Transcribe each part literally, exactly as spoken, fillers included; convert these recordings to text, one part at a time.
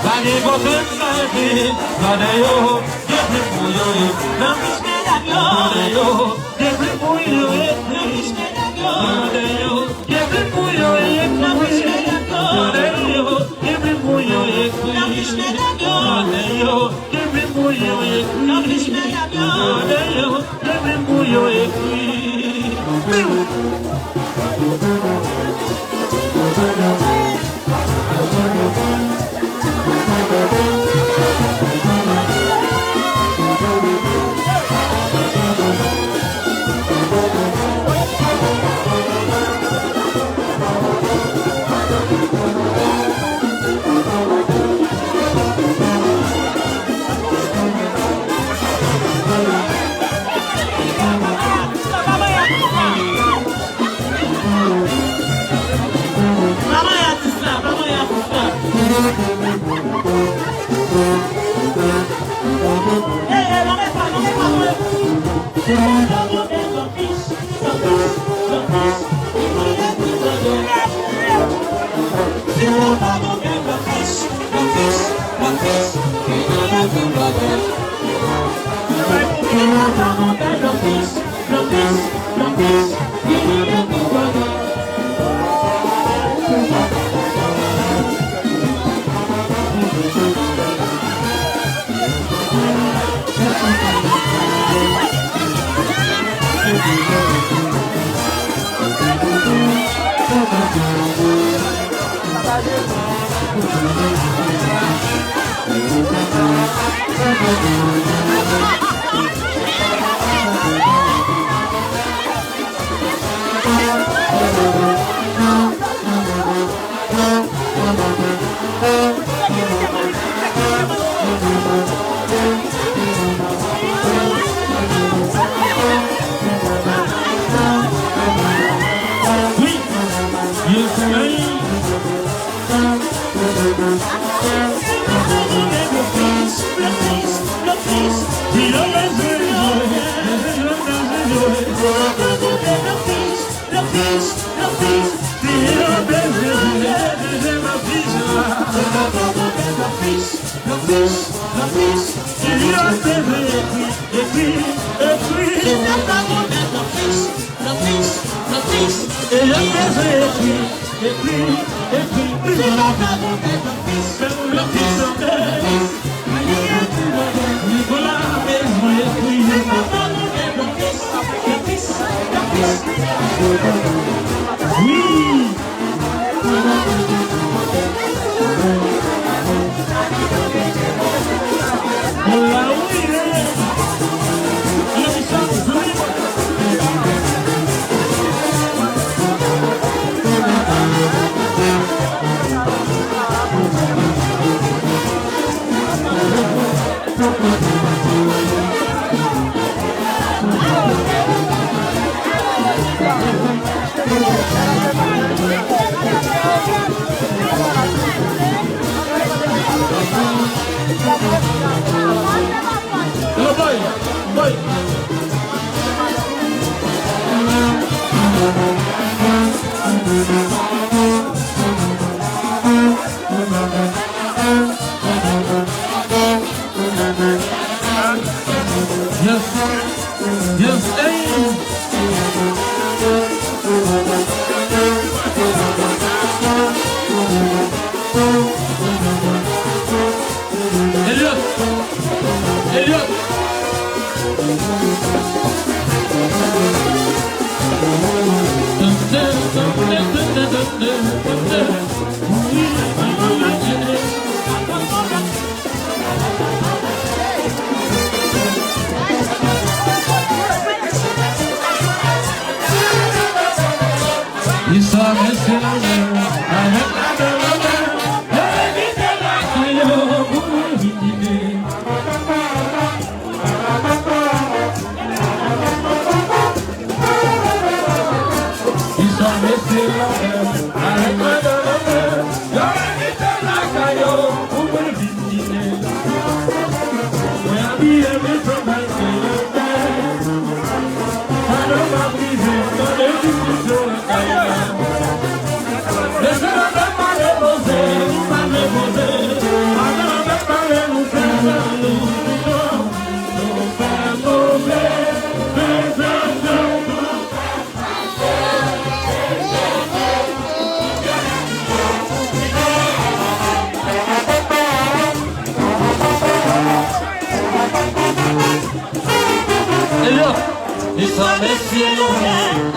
Pa gen kote m pa viv, gade yo, gen plim pou yo ye. Nan fiche medam yo, gade yo, gen plim pou yo ekri. Gade yo, gen plim pou yo ekri. Gade yo, gen plim pou yo ekri. Gade yo, gen plim pou yo ekri. Gade yo, gen plim pou yo ekri. Yes. Yes. Hey. Elliot. Elliot. Li sa mesye la men, avèk la bèl la men, yo envite lakay yo pou yo vin kite. Mesye, nou fè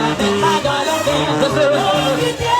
avèk bagay la.